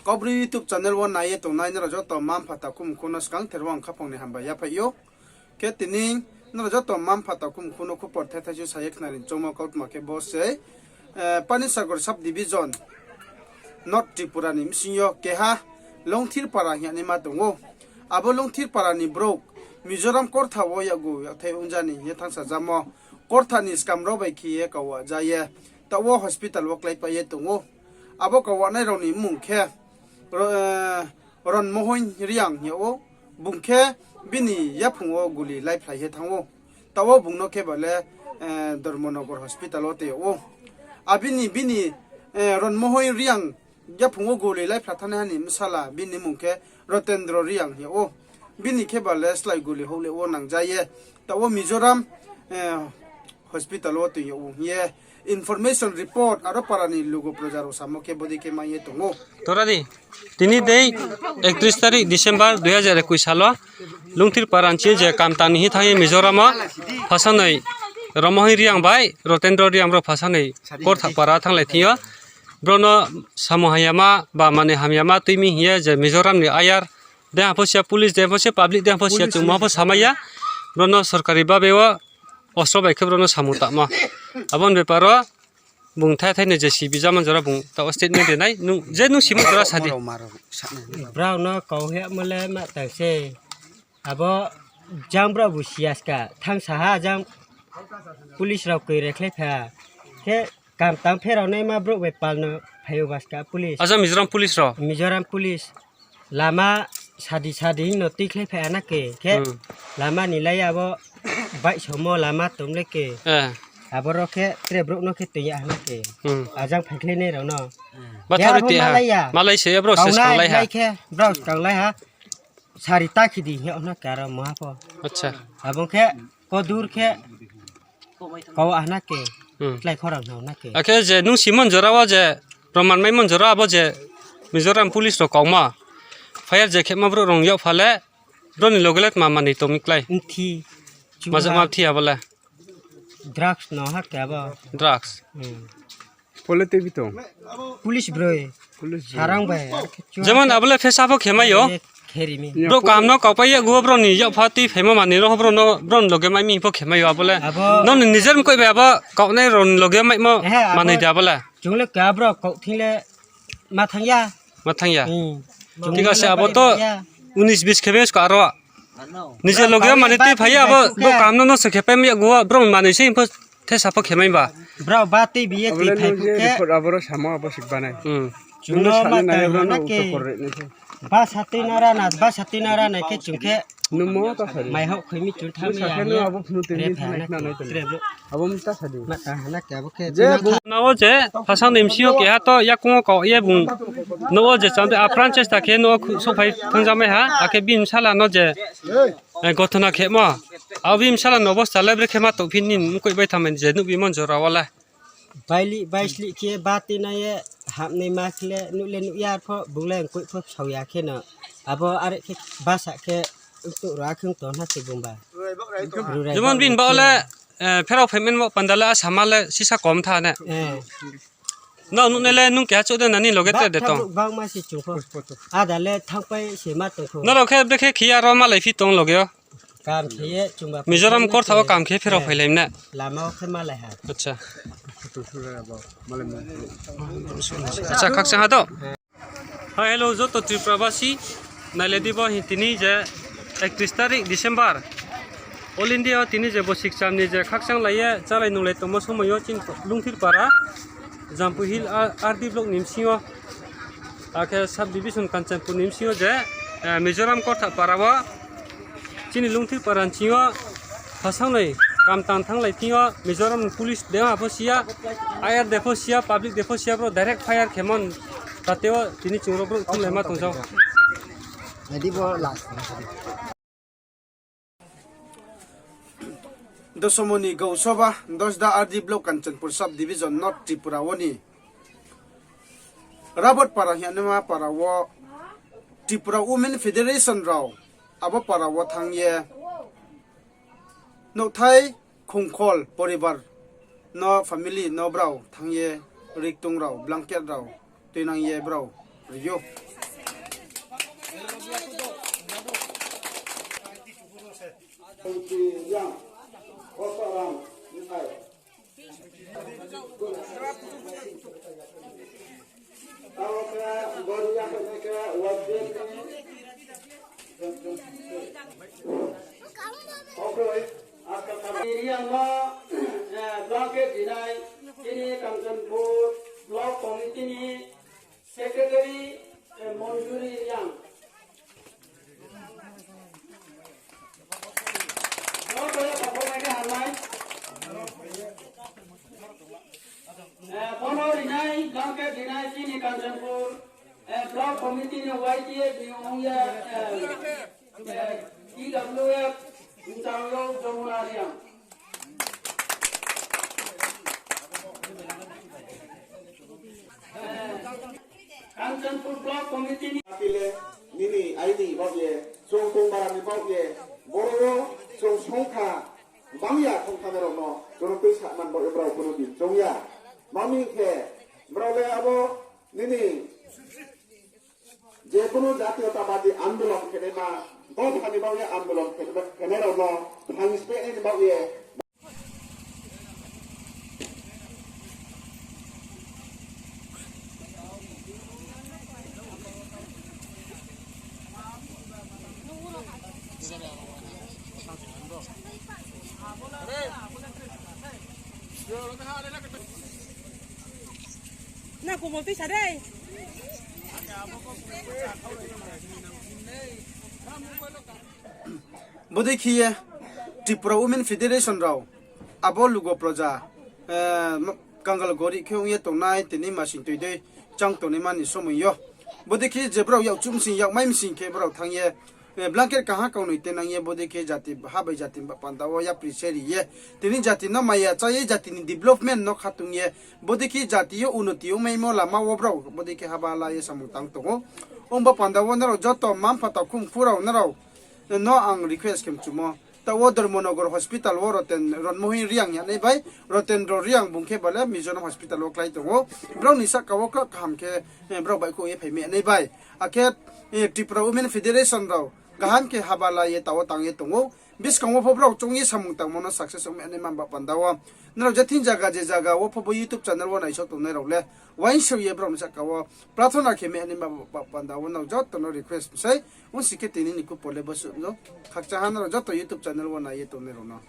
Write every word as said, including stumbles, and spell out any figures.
Kaubru YouTube channel wo nai ye tongnai nrao joto mma-mpha takhu mkhu no skangther wo ang khaphang ni hambai yaphaih ou. Khe tini nrao joto mma-mpha takhu mkhu no khupor thai thai se sa ye khnari choungmo kautma khe bo se, Panisagar sub division, North Tripura ni bsing yo keha Longthir para hing ye naima tong ou. Abo Longthir para ni brouh Mizoram Kortha wo yakgu yakthai ongja ni hing ye thanngsajamo Kortha ni skam rao bai khe ye kau wa ja ye, taoh wo hospital wo kláipai ye tong ou. Abo kau wanai rao ni mmung khe, Ronmohon Reang hing yag ou. Bung khe bini yaphung wo guli laiphlai ye thanng ou. Taoh wo bung no khe ba le Dharmanagar hospital wo toi yag ou. Abini, bini, Ronmohon Reang yaphung wo guli laiphla thanngnaiha ni bsala bini mmung khe Rotendro Reang hing yag ou. Bini khe ba le slái guli houh le wo nangja ye, taoh wo Mizoram hospital wo toi yag ou hing ye information report aro para ni lugu proja rao samo khe bodei khe mai ye tong ou. Tora di, tini dei একত্রিশ তারিখ December দুই হাজার একুশ sal wo Longthir para ni bsing je kam tang ni hing thanng ye Mizoram wo phasangnoi Ronmohon Reang bai Rotendro Reang brao phasangnoi Kortha para thannglai thing yo. Brao no samung hamyama ba manoi hamyama tui mi hing ye je Mizoram ni ayar dei ha pho siya, police dei ha pho siya, public dei ha pho siya, chungmo pho samai ya. Brao no sorkari babe wo ostro bai khe brao no samung tangmo. Abo ni bepar wo bung thai thai ni je si bijamo jora bung taoh wo statement ri nai. Je nung simo jora sa di. Brao no kau hemo le ma tang se. Abo jang brao bu siya ska, thanngsa ha jang police rao koi rekhlai pha. Khe kam tang pherao naima brouh bai pal no phai ou ba ska police. Ajang Mizoram police rao? Mizoram police. Lama sadi sadi hing no tuikhlai phai ha na ke, khe lama ni lai abo baihsomo lama tong le ke. Aboro khe tre brouh no khe toi ya ha na ke. Ajang phaikhlainai rao no. Bathaoh ri ti ha. Malai ya. Malai se ya brao se skanglai ha. Khe brao skanglai ha. Sari ta khe di hing yag na ke aro maha pho. Abo khe kodur khe kau ha na ke. Klái khorang hing na ke. Akhe je nung simon jora wo je, proman maimon jora abo je Mizoram police rao kauma fire je khemo brouh rao yag pha le, brao ni loge le tma manoi tong mi klái? Majak ma bthi abo le. Drugs no ha ke abo. Drugs. Police broi. Sarang bai. Jemon abo le phesa pho khemai ou. Brouh kaham no kaupai ye gu wo brao ni yak pha tui phaimo manoi rao pho brao no, brao ni loge mai mi pho khemai ou abo le. Nrao ni nijer mkoih bai abo kaunai rao ni loge maimo manoi de abo le. Chung le ka brao kau thing le ma thanng ya. Ma thanng ya. Thik ase, abo to unis bis khemai ska aro. Nije loge manoi tui phai ye abo, brouh kaham no nosto khe pai mi yak gu wo, brao manoi se pho thesa pho khemai ba. Brao ba tui bi ye tui phai phu khe. Aboro samo abo sik banai. Chung no ma tang ha na ke. Ba sa tui na rana, ba sa tui na rana khe chung khe. Mai houh khoi mi chung thanng mi ya. Abo phnu tui mi thanng na tre brouh. Abo mta sa di. Ma tang ha na ke abo khe. Nrao je phasang ni bsing yo keha to yakoung wo kau ye bung. Nrao je cham de apran chesta khe nrao souhphai thanngja mai ha, akhe bini bsala no je gothona khemo. Abo bini bsala ni obosta le brekhe ma tongphi ni mkoih bai thanngmai je nuhbimo jora wo le. Baili baislih khe ba tuinai ye hamnai ma khe le nuh le nuh ya pho bung le mkoih pho sao ya kheno. Abo are khe basa khe tuh ra khe tong na se bung ba. Jemon bini ba le, pherao phaimai mo panda le asama le sisa kom tha ne. Nrao nuhnai le nung keha chouh de nani loge tre de tong. Ada le thanngpai se ma tong kho. Nrao khe brekhe khe ya ro malai phi tong loge yo. Mizoram Kortha wo kam khe pherao phailai mna. Lama wo khe malai ha. Acha, khakchang ha to. Hi, hello, joto Tripura basi. Nailai di bo hing tini je একত্রিশ তারিখ December. All India wo tini je bo sikcham ni je khakchang lai ye chálai nunglai tongmo somoi yo chini Lungthir para, Jampui Hill, R D block ni bsing yo. Akhe sub division Kanchanpur ni bsing yo je, Mizoram Kortha para wo. Chini Lungthir para ni bsing yo, phasangnoi kam tang thannglai thing yo, Mizoram ni police de ha pho siya, I R de pho siya, public de pho siya, brouh direct fire khemon, tate wo tini chung ro brouh thumlaima tong jao. Dosomoni Gausoba, Dosda R D block Kanchanpur sub division North Tripura wo ni Rabot para hing ye naima para wo Tripura Women Federation rao abo para wo thanng ye nouhthai khongkhol poribar no family no brao thanng ye riktung rao blanket rao tuinang ye brao Yo. Yang, Kosoram, Nikai. Tao khe, bori ya khe nai khe, wajir ni. Okroi, aska kha. Riang ma, eh, blanket dinai, chini Kanchanpur Block Committee ni Secretary, eh, Monjuri Riang. Joto no khakchangma khe hambai. Eh, bono rinai, blanket rinai, chini Kanchanpur, eh, Block Committee ni Y T F ni ong ye, eh, eh, T W F, Mchanglo Jamuna Riang. Kanchanpur Block Committee ni. Apile nini aini baoh ye, chung tongbarani baoh ye, boro wo chung songkha, bangya songkha nai rao no, chung no tuisa man baoh ye brao kuno din chong ya. Mami khe, brao le abo nini je kuno jatiyotabadi andolon khe nai ma, dopha ni baoh ye andolon khe nai rao no, thang spe nai ni baoh ye, Na, komol tuisa dei. Bodei khe ye Tripura Women Federation rao abo lugo proja, eh, ma-, kangal gorib khe ong ye tongnai tini masing toi dei chang tongnaima ni somoi yo. Bodei khe je brao yakchuh msing yakmai msing khe brao thanng ye, eh, blanket kaha kaunoi tenang ye bodei khe jati ha bai jati ba panda wo yapri se ri ye. Tini jati no maya chá ye jati ni development no khatung ye. Bodei khe jati yo unoti ongmaimo lama wo brao bodei khe haba la ye samung tang tong ou. Ong ba panda wo nrao joto mma-mpha takhumkhu rao nrao no ang request khe mchumo. Taoh wo Dharmanagar hospital wo Roten, Ronmohin Reang ya nai bai, Rotendra Reang bung khe bale Mizoram hospital wo klái tong ou. Brao ni sahka wo kra kaham khe, eh, brao baihkhouh ye phaimai nai bai. Akhe, eh, Tripura Women Federation rao kaham khe haba la ye taoh wo tang ye tong ou. Buskang wo pho brao choung ye samung tangmo no success ongmai nai man ba panda wo. Nrao je thing zaga je zaga wo pho bo YouTube channel wo naisao tongnai rao le, uaingsouh ye brao ni sahka wo prathona khe mai nai man ba panda wo nrao joto no request sei. Ongsi khe tini ni kupo le bosuh no. Khakchang ha nrao joto YouTube channel wo nai ye tongnai rao no.